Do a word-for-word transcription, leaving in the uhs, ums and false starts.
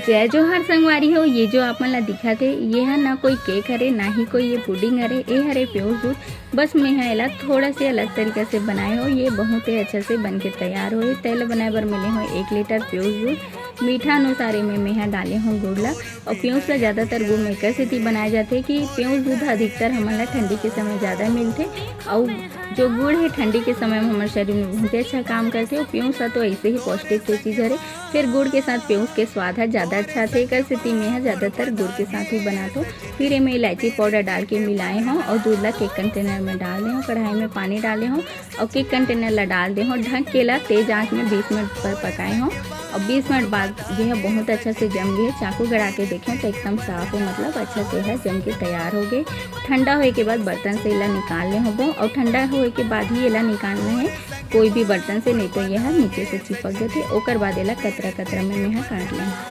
जय जोहार संगवारी हो, ये जो आप मन ला दिखत हे, ये ह ना कोई केक हरे, ना ही कोई ये पुडिंग हरे, ये हरे प्योज दूध। बस मैं ह एला थोड़ा से अलग तरीका से बनाए हो। ये बहुत ही अच्छा से बन के तैयार होए। तेला बनाए बर मिले हो एक लीटर प्योज दूध। मीठा अनुसार एमे मैं ह डाले हो गुड़ ला। और प्योज ला ज़्यादातर गुड़ में एकर सेती बनाए जाथे कि प्योज दूध अधिकतर हमन ला ठंडी के समय ज़्यादा मिलथे। और जो गुड़ है ठंडी के समय में हमारे शरीर में बहुत ही अच्छा काम करथे। और प्योज ला तो ऐसे ही पौष्टिक के चीज़ हरे, फिर गुड़ के साथ प्योज के स्वाद ह ज़्यादा अच्छा आथे, एकर सेती मैं ह ज़्यादातर गुड़ के साथ ही बनाथों। फिर एमे इलायची पाउडर डाल के मिलाए हों और दूध ला केक कंटेनर में डाल दे हों। कढ़ाई में पानी डाले हों और केक कंटेनर ला डाल दे हों। ढक के ला तेज आंच में बीस मिनट पर पकाए हों और बीस मिनट बाद ये ह बहुत अच्छा से जम गए। चाकू गड़ा के देखें तो एकदम साफ है, मतलब अच्छा से है जम के तैयार हो गए। ठंडा होए के बाद बर्तन से एला निकाल ले होबो और ठंडा होए के बाद ही एला निकालना है, कोई भी बर्तन से, नहीं तो यह नीचे से चिपक जाथे। ओकर बाद एला कतरा कतरा में मैं ह काट लें।